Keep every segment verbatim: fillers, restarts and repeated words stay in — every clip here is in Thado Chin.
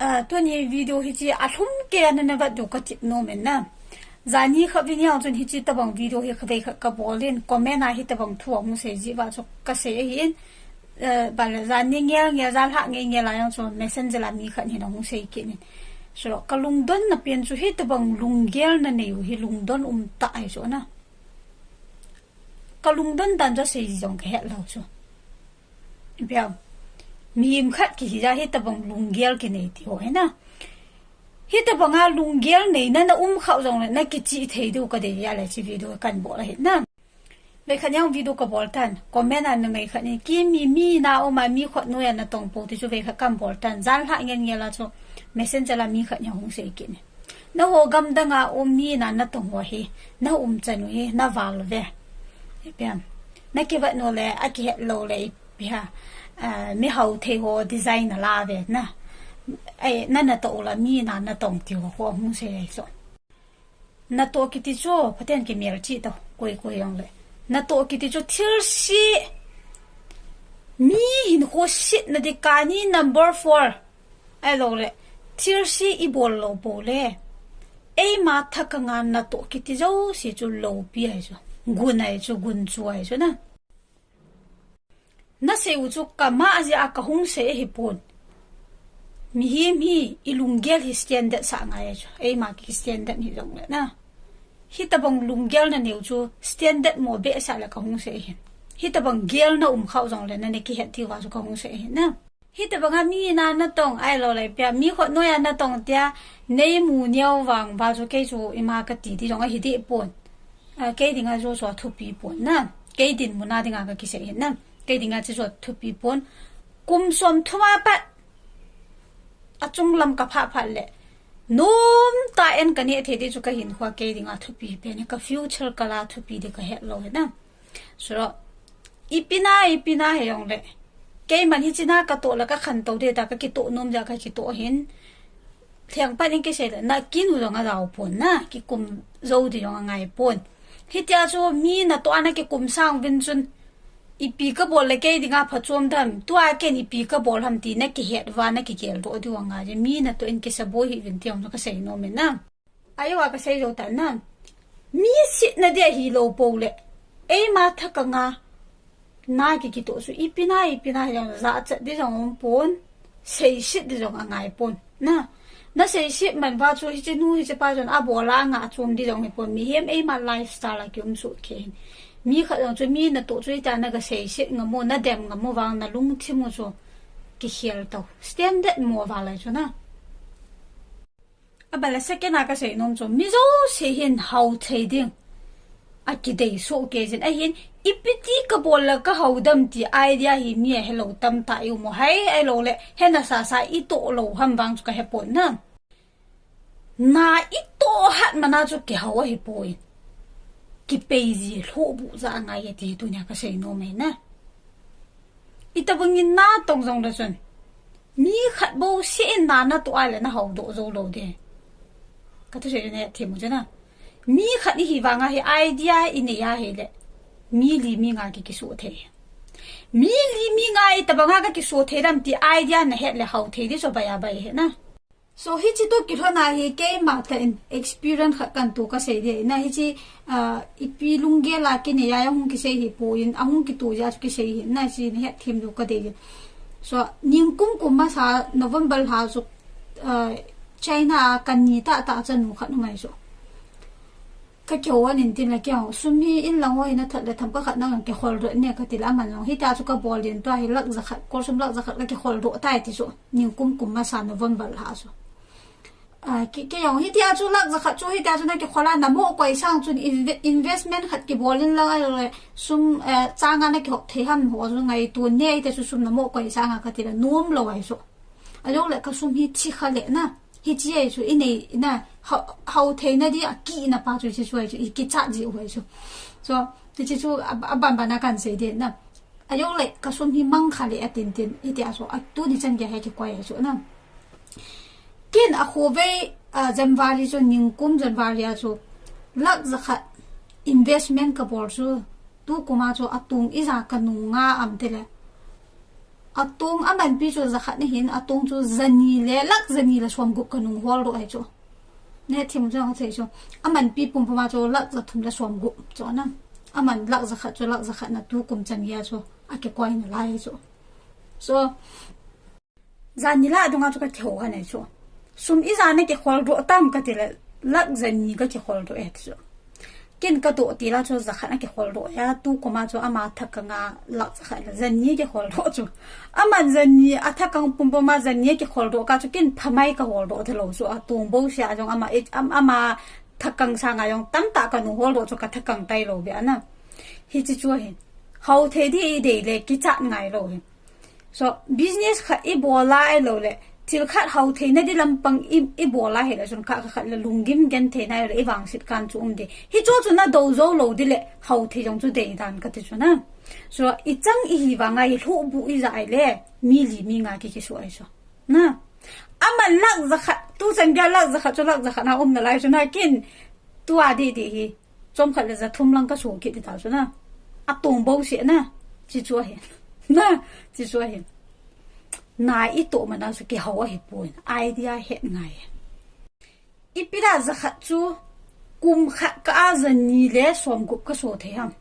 Ah, tuni video hiche alhum kei a nana vet diu katip nom in na. Jani kha vin jong chun hiche tabang video hi kha vei kha kabol in comment a hitabang thu ahung sei jeh uva chu kasei ahin. Eh, bale jani ngel ngel, jan lhah ngel ngel a jong chu messenger a mi khat hin ahung sei kit in. Chule kalungdonna pen chu hitabang lunggel nanei u hi lungdon um tah ahi chu na. Kalungdon dan chu sei jong kahet lou chu. Ipi ham. Mihem khat kihi jeh a hitabang lunggel kinei ti ho hi na. Hitabang a lunggel neina na um khah jongle na kichih thei diu kadei jeh a le hiche video kabol ahi na. Vei khat jong video kabol tan. Comment a numei khat in, Kim, mi, mi na um a mi khut noiya natong pou ti chu vei khat kabol tan. Jan lhah ngel ngel a chu messenger a mi khat in ahung sei kit in. Nangho gamdang a um mi na natong ho hi, na umchan u hi, na val uve. Ipi ham. Na kivet u le, akihet lou le, ipi ham. Ah, mi hao thei ho design nala uve na. Ai, na natoh u le mi na natong ti ho, ho ahung sei ahi chu. Natoh kiti chu, Pathen kimelchih tao, koi koi jong le. Natoh kiti chu thilse, mi hinkho setna ding kani number four. Ahilou le, thilse ibol lou pou le. Eima thakang a natoh kiti jouse chu loupi ahi chu. Gun ahi chu, gunchu ahi chu na. Nasei u chu kama jeh a kahung sei ahipon. Mihem hi ilunggel hi standard sah ngai ahi chu. Eima ki standard hi jongle na. Hitabang lunggel nanei u chu standard mo behseh le kahung sei ahin. Hitabang gel na um khah jongle nana kihet diu va chu kahung sei ahi na. Hitabang a mi na natong ahilou le ipi ham, mi khut noiya natong tia neimu neo vang va chu kei chu ima kati ding jong ahi deh pon. Ah, kei dinga chu chu athupi pon na. Kei dinmun a dinga kakisei ahi na. Kei dinga chu chu athupi pon. Kum som thum a pat achung lam kaphah phat le. Nomtah in kaneh thei ding chu kahinkho a kei dinga thupi pen hi ka future kala thupi ding kahet lou ahi na. Chule, ipi na, ipi na hijongle. Keiman hiche na katoh le kakhantou ding tia kakitoh nom jeh a kakitoh ahin. Lhengpat in kisei le, na kin u jong ajao pon na, kikum jou ding jong angai pon. Hitia chu mi natoh a nakikum sang uvin chun, ipi kabol le kei dinga phachom dem, tua ken ipi kabol ham ti nakihet uva, nakigel doh diu angai je, mi natoh in kisaboi hih uvin ti jong chu kasei nom in na. Ajo a kasei jou tan na. Mi setna ding ahilou pou le. Eima thakang a na kikitoh chu ipi na, ipi na hijong jachat ding jong um pon. Seiset ding jong angai pon. Na, naseiset man uva chu hiche nu hiche pa chun abol a ngah chom ding jong hipon. Mihem eima lifestyle a kium soh kei hin. Mi khat jong chu mi natoh chu hitia naga seiset ngam u, nadem ngam u vang nalungthim u chu kikhel tao. Standard mo val ahi chu na. Abale second a kasei nom chu, mi jouse hin hao thei ding akidei soh kei jin ahin, ipi ti kabol le kahao dem ti idea hi mi ahelou tamtah i um u ham, ahilou le, hena sasa itoh lou ham vang chu kahepon na. Na itoh hat man a chu kihao ahipoi. Kipei ji lhoh buh ja angai e ti tunia kasei nom e na. Itabang in natong jongle chun. Mi khat bouseh in na natoh a le nahao doh jou lou ding. Kathusei nahet them u chu na. Mi khat ihi vang a hi idea inei ahile. Mi li mi nga ki kisuh thei. Mi li mi nga itabang a kakisuh thei dem ti idea nahet le hao thei ding chu bai a bai ahi na. So, hiche toh kilhon a hi keima tah in experience khat kahin to kasei ding ahi na hiche, ah, ipi lunggel a kinei a ahung kisei hipon, ahung kito jeh a chu kisei ahi na hiche nahet them diu kadei. So, ningkum kum masa November lha chu, ah, China a kani tahtah chanu khat um ahi chu. Kakihou in tin le kihou, sum hi inlang ho hi nathot le themkhat khat nang kihol doh ne kati le aman jong. Hitia chu kabol in tua hi lakh jakhat, kol sum lakh jakhat kakihol doh tai ti chu. Ningkum kum masa November lha chu. Ah, kei, kei jong hitia chu lakh jakhat chu hitia chu nakihol a namoh koi sang chun inve-, investment khat kibol in lang ahile sum, eh, chang a nakihop thei ham ho chu ngaito ne hitia chu sum namoh koi sang a kati le nom lou ahi chu. Ajong le kasum hi thi kha le na. Hiche ahi chu inei na hao, hao theina ding a kina pa chu hiche chu ahi chu ikichat ji u ahi chu. So, hiche chu a, abanban a kahin sei ding na. Ajong le kasum hi mang kha le a tin tin. Hitia chu a tuni chan gei a hi kikoi ahi chu na. Ken a khovei, ah, January chu ningkum January a chu lakh jakhat investment kabol chu tukum a chu atung ija kanung nga am tile. Atong amanpi chu jakhat ahin, atong chu jani le lakh jani le somgup kanung holdoh ahi chu. Nahet thim jong thei chu. Amanpi pumpuma chu lakh jathum le somgup chu na. Aman lakh jakhat chu, lakh jakhat na tukum chan geiya chu akikoi nalai chu. So, jani lah dunga chu kakihou ahi chu. Sum ijat na kiholdoh tam kati le, lakh jani kakihol doh e ti chu. Ken katoh tila chu jakhat a kihol doh e, tukuma chu ama thakanga lakh jakhat le jani kihol doh chu. Aman jani, athakang pumpuma jani kihol doh kah chu ken phamai kahol doh talou chu. Atong bouseh a jong ama, ama thakang sanga jong tamtah kanung holdoh chu kathakang tailou beh a na. Hiche chu ahi. Hao thei di idei le kichat ngailou hi. So, business khat ibol a ahilou le, thil khat hao theina di lampang i, ibol a ahile chun khat, khat, khat le lunggim gentheina ahile ivangset kan chu um di. Hichu chu nadou jou lou di le, hao thei jong chu deidan kati chu na. So, ichang ihi vanga ilhuhbuh ija ahile, mi li mi nga ki kisuh ahi chu. Na. Aman lakh jakhat, tuchan geiya lakh jakhat chu lakh jakhat na um nalai chu na ken. Tua di di hi. Chomkhat le jathum lang kaso kit di ta chu na. Atong bouseh na. Hiche chu ahi. Na, hiche chu ahi. Na itoh mana chu kihao ahipon. Idea het ngai. Ipi dia jakhat chu kum khat kah a jani le somgup kaso thei ham.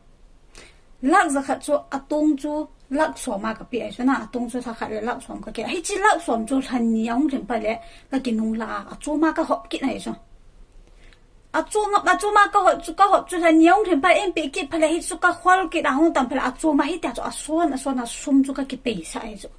Lakh jakhat chu atong chu lakh som a kapeh ahi chu na, atong chu lhakhat le lakh som kakeh. Hiche lakh som chu lhani ahung lhin phat le kakinung lah a, achom a kahop kit ahi chu. Achom a, achom a kahop chu, kahop chu lhani ahung lhin phat, eipeh kit phat le hichu kahol kit a hung tam phat le achom a hitia chu ason, ason a sum chu kakipeisah ahi chu.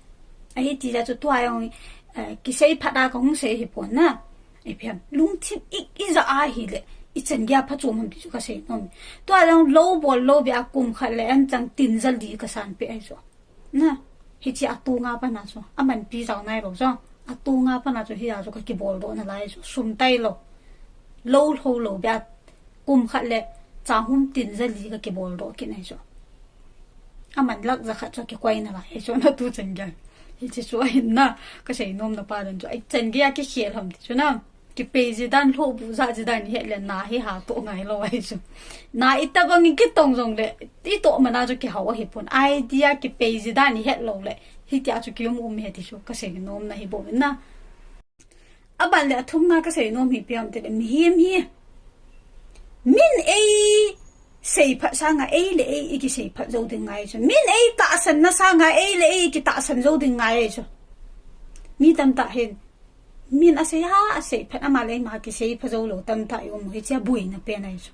Ahi tija chu tua jong, eh, kisei phat a kahung sei hipon na. Ipi ham, lungthim i, ija ahile, ichan geiya phachom ham ti chu kasei nom. Tua jong lou bol lou beh a kum khat le anchang tin ja li kasan peh ahi chu. Na, hiche atonga pat a chu, amanpi jao nailou chu. Atonga pat a chu hia chu kakibol doh nalai chu, sum tailou. Lou lhou lou beh a kum khat le, chang hum tin ja li kakibol doh kit ahi chu. Aman lakh jakhat chu kikoi nalai ahi chu na tuchan geiya. Hiche chu ahin na, kasei nomna pa dan chu. Ichan geiya kikhel ham ti chu na. Kipei jidan, lhuhbuh jah jidan ihet le na hi hatoh ngailou ahi chu. Na itobang ikitong jongle, itoh mana chu kihao ahipon. Idea kipei jidan ihet lou le, hitia chu kium um ahi ti chu kasei nomna hi bou na. Aban le athumna kasei nom hi ipi ham tile, mihem hi. Min eiseiphat sanga ei le ei ikisei phat jou ding ngai chu. Min eitahsan na sanga ei le ei ikitahsan jou ding ngai chu. Mi tamtah hin. Min asei a, asei phat, ama le ama kisei pha jou lou tamtah i um u, hiche aboina pen ahi chu.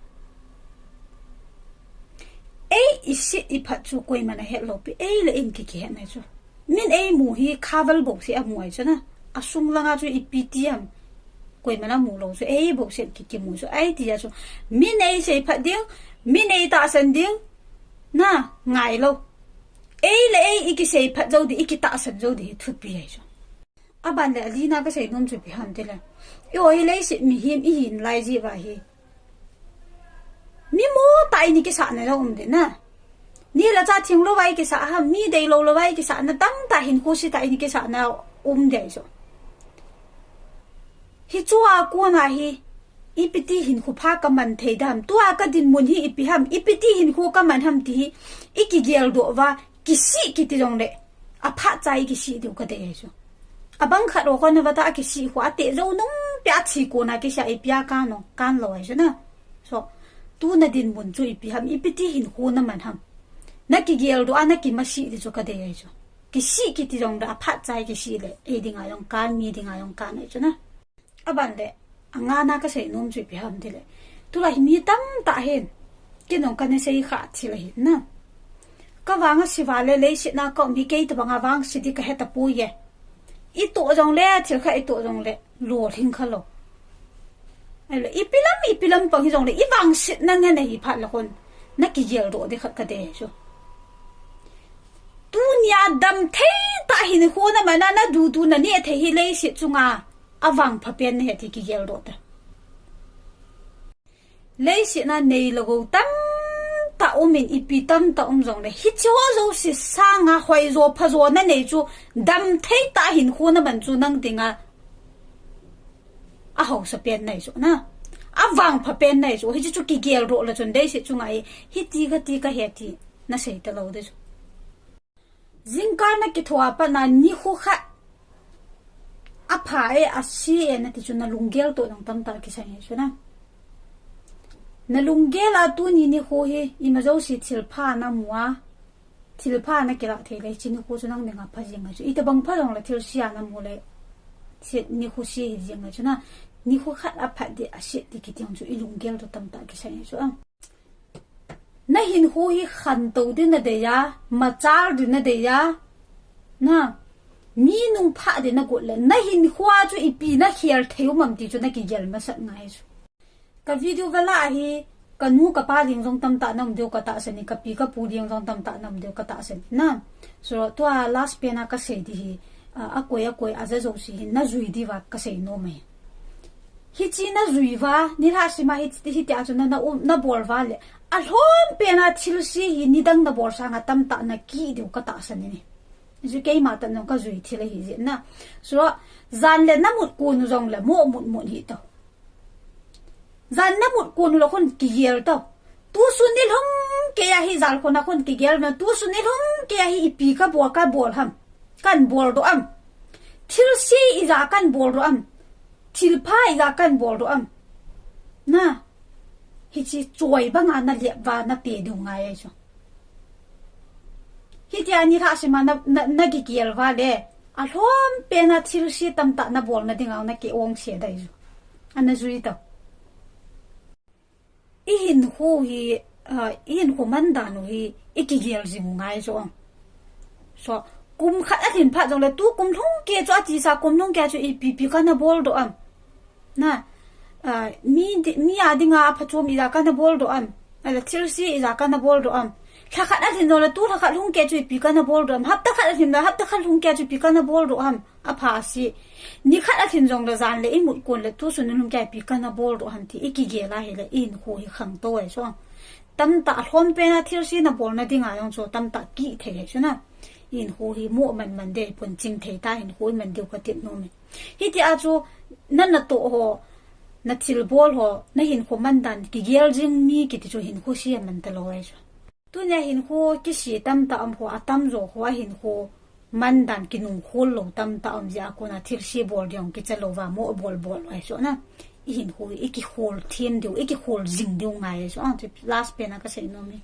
Ei iset iphat chu koiman ahet lou pi, ei le ei in ki kihet ahi chu. Min eimu hi khaval bouseh amu ahi chu na. Asung langa chu ipi ti ham. Koiman amu lou chu, ei bouseh ki kimu chu. Ahi tia chu. Min eisei phat ding, min eitahsan ding. Na, ngailou. Ei le ei ikisei phat jou di, ikitahsan jou di hi thupi ahi chu. Aban le alina kasei nom chu ipi ham tile. Eiho hi leiset mihem ihin lai jeh uva hi. Mi mo tah in ikisah na jong um ding na. Ni le cha theng louva ikisah ham, mi deilou louva ikisah na tamtah hinkho se tah in ikisah na um ding ahi chu. Hichea kona hi, ipi ti hinkho pha kaman thei ding ham, tua kadinmun hi ipi ham, ipi ti hinkho kaman ham ti hi, ikigel doh uva, kisih kiti jongle, aphat cha ikisih diu kadei ahi chu. Abang khat ho kona vata akisih ho, ateh jou nung pia thi kona kisih a ipi a kan o, kan lou ahi chu na. So, tu nadinmun chu ipi ham, ipi ti hinkho naman ham. Nakigel doh a, nakimasih di chu kadei ahi chu. Kisih kiti jongle, aphat cha ikisih le, ei dinga jong kan, mi dinga jong kan ahi chu na. Aban le, angana kasei nom chu ipi ham tile. Tulai hi mi tamtah hin. Ken jong kana sei kha thil ahi na. Kavang ase uva le leiset na kaum hi kei tobanga vangse di kahe tapoi e. Itoh jongle, thil khat itoh jongle, lolhing khalou. Ahile, ipi lam, ipi lam pang hijongle, ivangset na ngen ahi phat le khun. Nakigel doh di khat kadei chu. Tunia damthei tah hinkho naman a, nadudu naneh thei hi leiset chunga. Avangpha pen nahet ti kigel doh ta. Leiset na nei le gou tamtah um in ipi tamtah um jongle. Hiche ho jouse sanga hoijo phajo nanei chu damthei tah hinkho naman chu nang dinga ahaosa pen nahi chu na. Avangpha pen nahi chu. Hiche chu kigel doh le chun leiset chunga hi, hiti kati kahe ti nasei talou di chu. Jingkah na kithoa pat na nikho khat apha e, ase e nati chu na lunggel toh jong tamtah kisei e chu na. Na lunggel a tuni nikho hi ima jouse thilpha na mu a, thilpha na kilah thei le, hiche nikho chu nang dinga pha jing ahi chu. Itobang pha jongle thilse a na mu le, nikho se hi jing ahi chu na. Nikho khat aphat ding, ase ding kiti jong chu i lunggel toh tamtah kisei e chu a. Na hinkho hi khantou ding na dei a, machal ding na dei a, na, mi nungphah ding na got le, na hinkho a chu ipi na khel thei u ham ti chu na kigel masat ngai chu. Ka video vel a hi, ka nu ka pa ding jong tamtah na um diu ka tahsan in, ka pi ka pu ding jong tamtah na um diu ka tahsan in, na. So, tua last pen a kasei ding hi, a, akoi akoi a ja jouse hi na jui diuva kasei nom e. Hiche na jui uva, nilhah sim a hi, hitia chu na, na um, na bol uva le, alhom pen a thilse hi nidang na bol sanga tamtah na kih diu ka tahsan in. Hichu keima tah jong ka jui thil ahi jeh in na. So, jan le na mut kon u jongle mo mut mut hih tau. Jan na mut kon u le khun kigel tau. Tusun nilhum kei a hi jal khun a khun kigel na, tusun nilhum kei a hi ipi ka bol, ka bol ham. Kan bol doh am. Thilse ija kan bol doh am. Thilpha ija kan bol doh am. Na. Hiche choi banga na lep uva na pe diu ngai ahi chu. Hitia nilhah sim a na, na, na kigel uva le, alhom pen a thilse tamtah na bol na dinga na ki-ong se dai chu. Ana jui tau. I hinkho hi, a, i hinkho man dan u hi, i kigel jing u ngai chu. So, kum khat alhin phat jongle, tu kum lhung kei chu, atisa kum lhung kei chu ipi pi kana bol doh am. Na, a, mi di-, mi a dinga aphachom ija kana bol doh am. Ahile thilse ija kana bol doh am. Lha khat alhin jongle, tu lha khat lhung kei chu ipi kana bol doh am. Hapta khat alhin jongle, hapta khat lhung kei chu ipi kana bol doh am. Apha se. Ni khat alhin jongle, jan le imut kon le, tusun nilhum kei a ipi kana bol doh am ti i kigel a hile, i hinkho hi khangtou ahi chu. Tamtah alhom pen a thilse na bol na dinga jong chu tamtah kih thei ahi chu na. I hinkho hi mo man man ding ahipon, ching thei tah hinkho i man diu ka ti nom e. Hitia chu na natoh ho, na thilbol ho, na hinkho man dan kigel jing mi kiti chu hinkho se a man talou ahi chu. Tunia hinkho kise tamtah um ho, atamjo ho a hinkho man dan kinungkhol lou tamtah um jeh a kona thilse bol ding kicha louva mo bol bol u ahi chu na. I hinkho i kikhol them diu, i kikhol jing diu ngai ahi chu. A, chu last pen a kasei nom e.